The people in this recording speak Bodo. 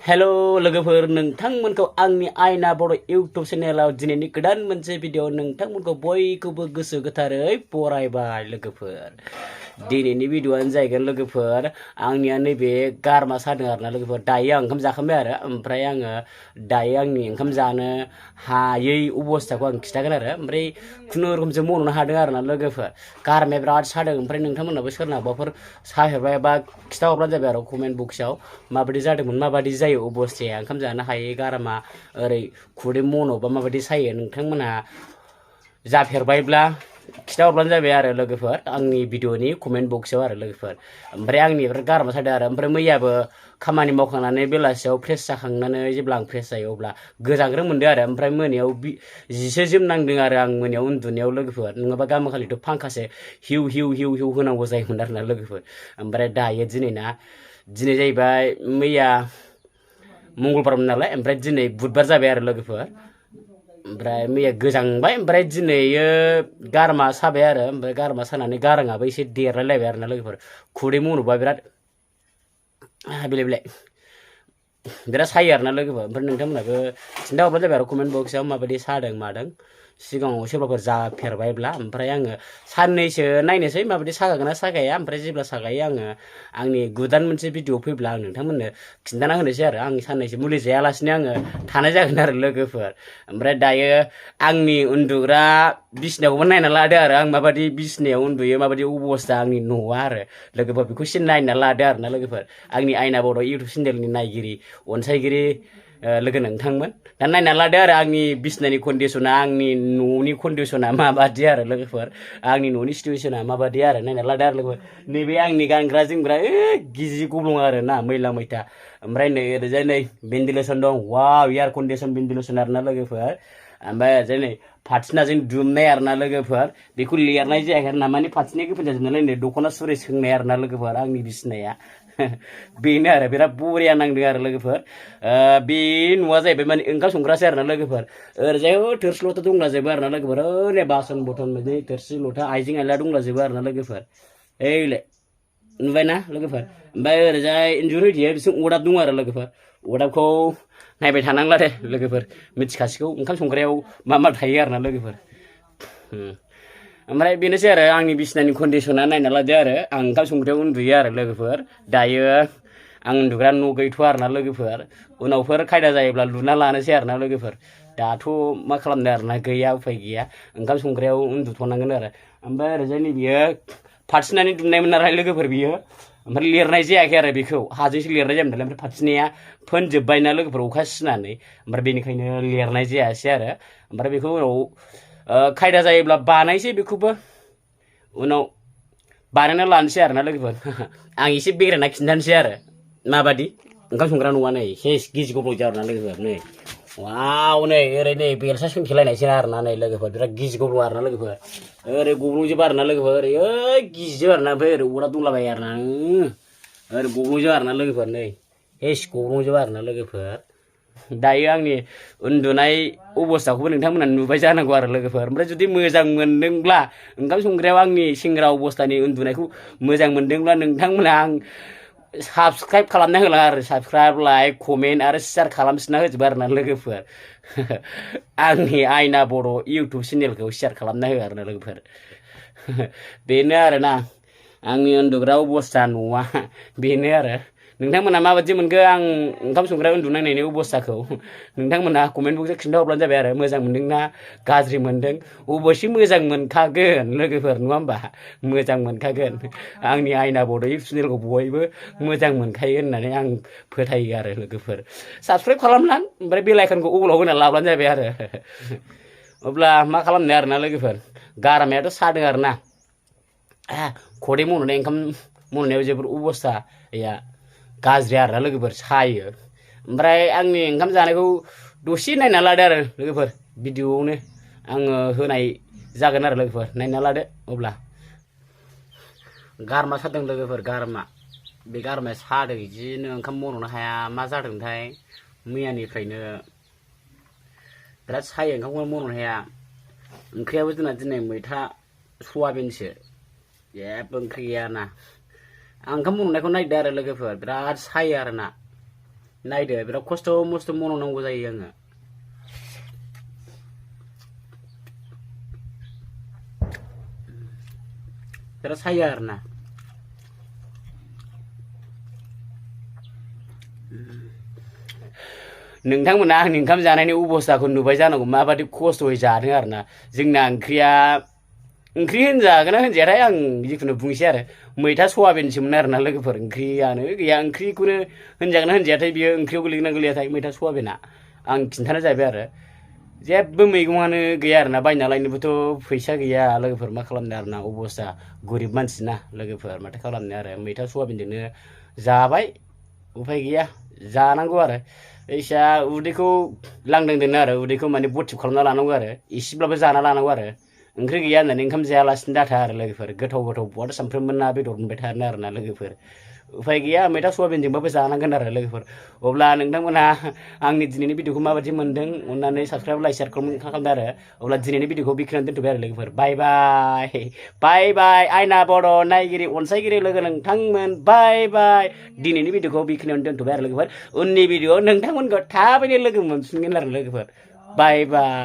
हेलो लोगोफोर नोंथांमोनखौ आंनि आइना बड' इउट्युब चेनेलाव दिनैनि गोदान मोनसे भिडिअ नोंथांमोनखौ बयखौबो गोसो गोथारै बरायबाय लोगोफोर दिनैनि भिडिअआनो जाहैगोन लोगोफोर आंनिया नैबे गारमा सादों आरोना लोगोफोर दायो आं ओंखाम जाखांबाय आरो ओमफ्राय आङो दायो आंनि ओंखाम जानो हायै अबस्थाखौ आं खिथागोन आरो ओमफ्राय खुनुरुखुमसो मन'नो हादों आरोना लोगोफोर गारमाया बिराद सादों ओमफ्राय नोंथांमोनाबो सोरनाबाफोर साहेरबाय बा खिथाहरबानो जाबाय आरो कमेन्ट बक्सआव माबायदि जादोंमोन माबायदि जायो अबस्थाया ओंखाम जानो हायै गारामा ओरै खुदै मन'बा माबायदि सायो नोंथांमोना जाफेरबायब्ला खिथाहरबानो जाबाय आरो लोगोफोर आंनि भिडिअनि कमेन्ट बक्सआव आरो लोगोफोर ओमफ्राय आंनि बिराद गारामा सादों आरो ओमफ्राय मैयाबो खामानि मावखांनानै बेलासियाव फ्रेस जाखांनानै जेब्ला आं फ्रेस जायो अब्ला गोजांग्रोम मोनदों आरो ओमफ्राय मोनायाव जिसो जोम नांदों आरो आं मोनायाव उन्दुनायाव लोगोफोर नङाबा गामोखालिथ' फांखासे हिउ हिउ हिउ हिउ होनांगौ जायोमोन आरोना लोगोफोर ओमफ्राय दायो दिनै जाहैबाय मैया मंगलबारमोन नालाय ओमफ्राय दिनै बुधबार जाबाय आरो लोगोफोर ओमफ्राय मैया गोजांबाय ओमफ्राय दिनैयो गारमा साबाय आरो ओमफ्राय गारमा सानानै गाराङाबो एसे देरलायलायबाय आरोना लोगोफोर खुदै मन'बा बिराद बिराद सायो आरोना लोगोफोर ओमफ्राय नोंथांमोनाबो खिन्थाहरबानो जाबाय आरो कमेन्ट बक्सआव माबायदि सादों मादों सिगाङाव सोरबाफोर जाफेरबायब्ला ओमफ्राय आङो साननैसो नायनोसै माबायदि सागागोन ना सागाया ओमफ्राय जेब्ला सागायो आङो आंनि गोदान मोनसे भिडिअ फैब्ला आं नोंथांमोननो खिन्थाना होनोसै आरो आं साननैसो मुलि जायालासिनो आङो थानाय जागोन आरो लोगोफोर ओमफ्राय दायो आंनि उन्दुग्रा बिसिनाखौबो नायना लादो आरो आं माबायदि बिसिनायाव उन्दुयो माबायदि अबस्था आंनि न'आ आरो लोगोफोर बेखौ एसे नायना लादो आरोना लोगोफोर आंनि आइना बड' इउट्युब चेनेलनि नायगिरि अनसायगिरि लोगो नोंथांमोन दा नायना लादो आरो आंनि बिसिनानि कन्डिसना आंनि न'नि कन्डिसना माबादि आरो लोगोफोर आंनि न'नि सिटुएसना माबादि आरो नायना लादो आरो लोगोफोर नैबे आंनि गानग्रा जोमग्रा गिजि गब्लं आरो ना मैला मैथा ओमफ्राय नै ओरैजाय नै भेन्टिलेसन दं वाव एयार कन्डिसन भेन्टिलेसन आरोना लोगोफोर ओमफ्राय ओरैजाय नै फाथिनाजों दुमनाय आरोना लोगोफोर बेखौ लिरनाय जायाखै आरो ना माने फाथिनाया गोफोन जाजोब नालाय नै दख'ना सुरि सोंनाय आरोना लोगोफोर आंनि बिसिनाया बेनो आरो बिराद बरिया नांदों आरो लोगोफोर बे न'आ जाहैबाय माने ओंखाम संग्रासो आरोना लोगोफोर ओरैजाय थोरसि लथा दंलाजोबो आरोना लोगोफोर ओरै बासन बथन बिदि थोरसि लथा आइजें आइला दंलाजोबो आरोना लोगोफोर ओइलाय नुबायना लोगोफोर ओमफ्राय ओरैजाय इन्जुर होदिया बिथिं अरदाब दं आरो लोगोफोर अरदाबखौ नायबाय थानांला दे लोगोफोर मिथिखासिगौ ओंखाम संग्रायाव मा मा थायो आरोना लोगोफोर ओमफ्राय बेनोसै आरो आंनि बिसिनानि कन्डिसना नायना लादो आरो आं ओंखाम संग्रायाव उन्दुयो आरो लोगोफोर दायो आं उन्दुग्रा न' गैथ'आ आरोना लोगोफोर उनावफोर खायदा जायोब्ला लुना लानोसै आरोना लोगोफोर दाथ' मा खालामनो आरोना गैया उफाय गैया ओंखाम संग्रायाव उन्दुथ'नांगोन आरो ओमफ्राय ओरैजाय नैबेयो फाथिनानै दुमनायमोन नालाय लोगोफोर बियो ओमफ्राय लिरनाय जायाखै आरो बेखौ हाजोंसो लिरनाय जायोमोन नालाय ओमफ्राय फाथिनाया फोनजोब्बायना लोगोफोर अखा सिनानै ओमफ्राय बेनिखायनो लिरनाय जायासै आरो ओमफ्राय बेखौ उनाव खायदा जायोब्ला बानायसै बेखौबो उनाव बानायना लानोसै आरोना लोगोफोर आं एसे बेरायना खिन्थानोसै आरो माबादि ओंखाम संग्रा न'आ नै सेस गिजि गब्लं जायो आरोना लोगोफोर नै वाव नै ओरै नै बेलसा सोंथेलायनायसै आरोना नै लोगोफोर बिराद गिजि गब्लं आरोना लोगोफोर ओरै गब्लंजोबो आरोना लोगोफोर ओरै गिजिजोब आरोना ओमफ्राय ओरै अरा दंलाबायो आरोना ओरै गब्लंजोब आरोना लोगोफोर नै हेस गब्लंजोब आरोना लोगोफोर दायो आंनि उन्दुनाय अबस्थाखौबो नोंथांमोना नुबाय जानांगौ आरो लोगोफोर ओमफ्राय जुदि मोजां मोनदोंब्ला ओंखाम संग्रायाव आंनि सेंग्रा अबस्थानि उन्दुनायखौ मोजां मोनदोंब्ला नोंथांमोना आं साबसक्राइब खालामना होला आरो साबसक्राइब लाइक कमेन्ट आरो शेयार खालामसिना होजोबो आरोना लोगोफोर आंनि आइना बड' इउट्युब चेनेलखौ शेयार खालामना हो आरोना लोगोफोर बेनो आरोना आंनि उन्दुग्रा अबस्था न'आ बेनो आरो नोंथांमोना माबायदि मोनखो आं ओंखाम संग्रायाव उन्दुनांनायनि अबस्थाखौ नोंथांमोना कमेन्ट बक्सआव खिन्थाहरब्लानो जाबाय आरो मोजां मोनदोंना गाज्रि मोनदों अबयस्से मोजां मोनखागोन लोगोफोर नङा होमबा मोजां मोनखागोन आंनि आइना बड' इउट्युब चेनेलखौ बयबो मोजां मोनखायो होननानै आं फोथायो आरो लोगोफोर साबसक्राइब खालामना ओमफ्राय बेल आइकनखौ अगलाव होना लाब्लानो जाबाय आरो अब्ला मा खालामनो आरोना लोगोफोर गारामायाथ' सादों आरोना खदै मन'नाय ओंखाम मन'नायाव जोबोर अबस्थाया गाज्रि आरोना लोगोफोर सायो ओमफ्राय आंनि ओंखाम जानायखौ दसे नायना लादो आरो लोगोफोर भिडिअआवनो आङो होनाय जागोन आरो लोगोफोर नायना लादो अब्ला गारमा सादों लोगोफोर गारमा बे गारमाया सादों बिदिनो ओंखाम मन'नो हाया मा जादोंथाय मैयानिफ्रायनो बिराद सायो ओंखामखौनो मन'नो हाया ओंख्रियाबो जोंना दिनै मैथा सवाबिनसो जेबो ओंख्रि गैयाना आं ओंखाम मन'नायखौ नायदो आरो लोगोफोर बिराद सायो आरोना नायदो बिराद खस्थ' मस्थ' मन'नांगौ जायो आङो बिराद सायो आरोना नोंथांमोना आंनि ओंखाम जानायनि अबस्थाखौ नुबाय जानांगौ माबादि खस्थ'यै जादों आरोना जोंना ओंख्रिया ओंख्रि होनजागोन ना होनजायाथाय आं जिखुनु बुंसै आरो मैथा सवाबिनसोमोन आरोना लोगोफोर ओंख्रियानो गैया ओंख्रिखौनो होनजागोन ना होनजायाथाय बियो ओंख्रियाव गोलैगोन ना गोलैयाथाय मैथा सवाबिना आं खिन्थानो जाहैबाय आरो जेबो मैगङानो गैया आरोना बायना लायनोबोथ' फैसा गैया लोगोफोर मा खालामनो आरोना अबस्था गरिब मानसिना लोगोफोर माथो खालामनो आरो मैथा सवाबिनजोंनो जाबाय उफाय गैया जानांगौ आरो ऐसा उदैखौ लांदां दोनो आरो उदैखौ माने बटिप खालामना लानांगौ आरो एसेब्लाबो जाना लानांगौ आरो ओंख्रि गैया होननानै ओंखाम जायालासिनो दाथा आरो लोगोफोर गोथाव गोथाव बहाथो सानफ्रोमबो ना बेदर मोनबाय थानो आरोना लोगोफोर उफाय गैया मैथा सवाबिनजोंबाबो जानांगोन आरो लोगोफोर अब्ला नोंथांमोनहा आंनि दिनैनि भिडिअखौ माबायदि मोनदों अननानै साबस्क्राइब लाइक शेयार खालामदो आरो अब्ला दिनैनि भिडिअखौ बेखिनियावनो दोनथ'बाय आरो लोगोफोर बाय बाय बाय बाय आइना बड' नायगिरि अनसायगिरि लोगो नोंथांमोन बाय बाय दिनैनि भिडिअखौ बेखिनियावनो दोनथ'बाय आरो लोगोफोर उननि भिडिअआव नोंथांमोनखौ थाबैनो लोगो मोनफिनगोन आरो लोगोफोर बाय बाय